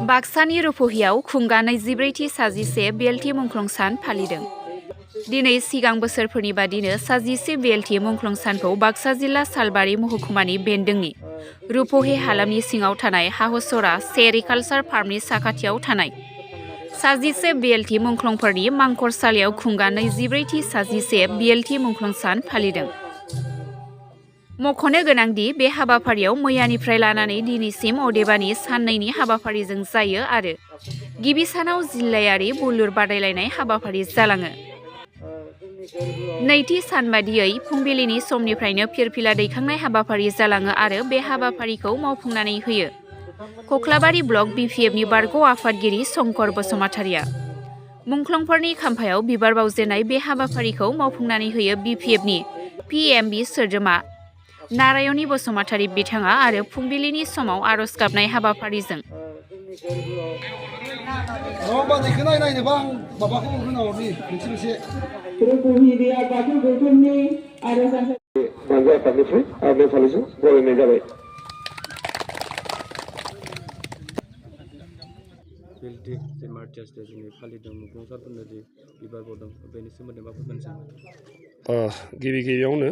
बाक्सानि रुपहियाव खुंगा 23थि साजिसे बिएलटि मुंख्लं सान फालिदों। दिनै सिगां बोसोरफोरनि बादिनो साजिसे बिएलटि मुंख्लं सानखौ बाक्सा जिल्ला सालबारि महकुमानि बेन्दोंनि रुपहि हालामनि सिङाव थानाय हाहुसरा सेरिकालसार फार्मनि साखाथियाव थानाय साजिसे बिएलटि मुंख्लंफोरनि मांखरसालियाव खुंगा 24थि साजिसे बिएलटि मुंख्लं सान फालिदों। मख'नो गोनांदि बे हाबाफारियाव मैयानिफ्राय लानानै दिनैसिम अदेबानि साननैनि हाबाफारिजों जायो आरो गिबि सानाव जिल्लायारि बुलुर बादायलायनाय हाबाफारि जालाङो। नैथि सान बादियै फुंबिलिनि समनिफ्रायनो फिरफिला दैखांनाय हाबाफारि जालाङो आरो बे हाबाफारिखौ मावफुंनानै होयो कख्लाबारि ब्लक बिपिएफनि बारग' आफादगिरि शंकर बसुमतारिया। मुंख्लंफोरनि खाम्फायाव बिबार बावजेननाय बे हाबाफारिखौ मावफुंनानै होयो बिपिएफनि पिएमबि सोद्रोमा नारायणी बसुमतारि बिथाङा आरो फुंबिलिनि समाव आर'ज गाबनाय हाबाफारिजों बिएलटि जे मार्टियार्स डे जोंनि फालिदों मुंख्लंसारफोरनो जि बिबार बावदों बेनि सोमोन्दै मा फोरमायनो सानो? गिबियावनो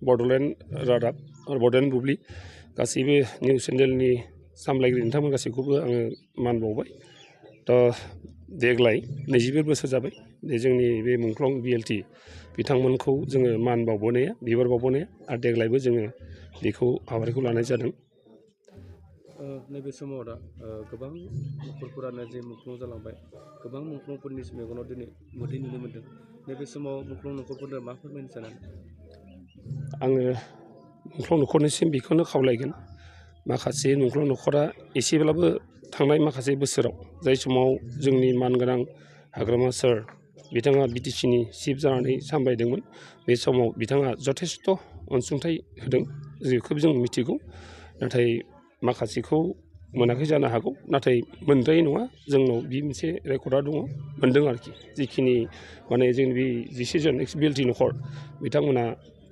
बड'लेण्ड रादाब आरो बड'लेण्ड बुब्लि गासैबो निउस चेनेलनि सामलायगिरि नोंथांमोन गासैखौबो आङो मान बावबाय। दा देग्लाय 24 बोसोर जाबाय जे जोंनि बे मुंख्लं बिएलटि बिथांमोनखौ जोङो मान बावबोनाया बिबार बावबोनाया आरो देग्लायबो जोङो बेखौ हाबाफारिखौ लानाय जादों। नैबे समाव दा गोबां न'खरफोरानो जे मुंख्लं जालांबाय गोबां मुंख्लंफोरनि मेगनाव दिनै मोदै नुनो मोन्दों। नैबे समाव मुंख्लं न'खरफोरनो मा फोरमायनो सानो? आङो मुंख्लं न'खरनिसिम बेखौनो खावलायगोन माखासे मुंख्लं न'खरा एसेब्लाबो थांनाय माखासे बोसोराव जाय समाव जोंनि मानगोनां हाग्रामा सार बिथाङा बिटिसिनि चिफ जानानै सामलायदोंमोन बे समाव बिथाङा जथेस्थ' अनसुंथाइ होदों जेखौ जों मिथिगौ। नाथाय माखासेखौ मोनाखै जानो हागौ नाथाय मोनद्रायै नङा जोंनाव बे मोनसे रेकर्डआ दङ मोन्दों आरोखि जिखिनि माने जोंनि बे जिसेजन एक्स बिएलटि न'खर बिथांमोना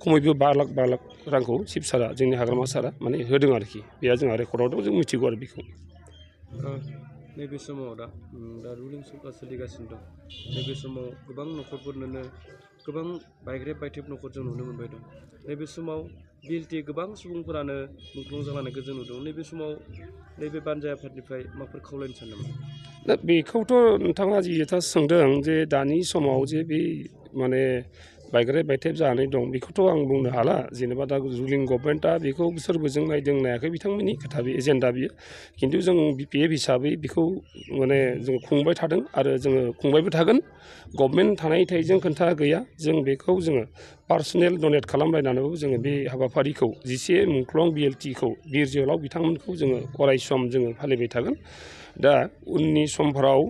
खमैबो 5 लाख रांखौ चिफ सारा जोंनि हाग्रामा सारा माने होदों आरोखि बेया जोंहा रेकर्डआव दं जों मिथिगौ आरो बेखौ। नैबे समाव दा रुलिं सरकार सोलिगासिनो दं। नैबे समाव गोबां न'खरफोरनोनो गोबां बायग्रेब बायथेब न'खर जों नुनो मोनबाय दं। नैबे समाव बिएलटि गोबां सुबुंफोरानो मुंख्लं जालांनायखौ जों नुदों। नैबे समाव नैबे बानजाय आफादनिफ्राय माफोर खावलायनो सानदोंमोन? दा बेखौथ' नोंथाङा जि खोथा सोंदों जे दानि समाव जे बे माने बायग्रेब बायथेब जानानै दं बेखौथ' आं बुंनो हाला जेनेबा दा रुलिं गभर्नमेन्टआ बेखौ सोरबो जों नायदों नायाखै बिथांमोननि खोथा बे एजेन्डा बियो खिन्थु जों बिपिएफ हिसाबै बेखौ माने जों खुंबाय थादों आरो जोङो खुंबायबो थागोन। गभर्नमेन्ट थानाय जों खोथा गैया जों बेखौ जोङो पार्सनेल डनेट खालामलायनानैबो जोङो बे हाबाफारिखौ जिसे मुंख्लं बिएलटिखौ बिर जोहोलाव बिथांमोनखौ जोङो अरायसम जोङो फालिबाय थागोन। दा उननि समफोराव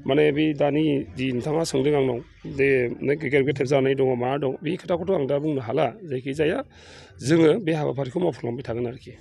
माने बे दानि जि नोंथाङा सोंदों आंनाव जे गेदेर गेदेर जानाय दङ मा दं बे खोथाखौथ' आं दा बुंनो हाला जायखिजाया जोङो बे हाबाफारिखौ मावफुंलांबाय थागोन आरोखि।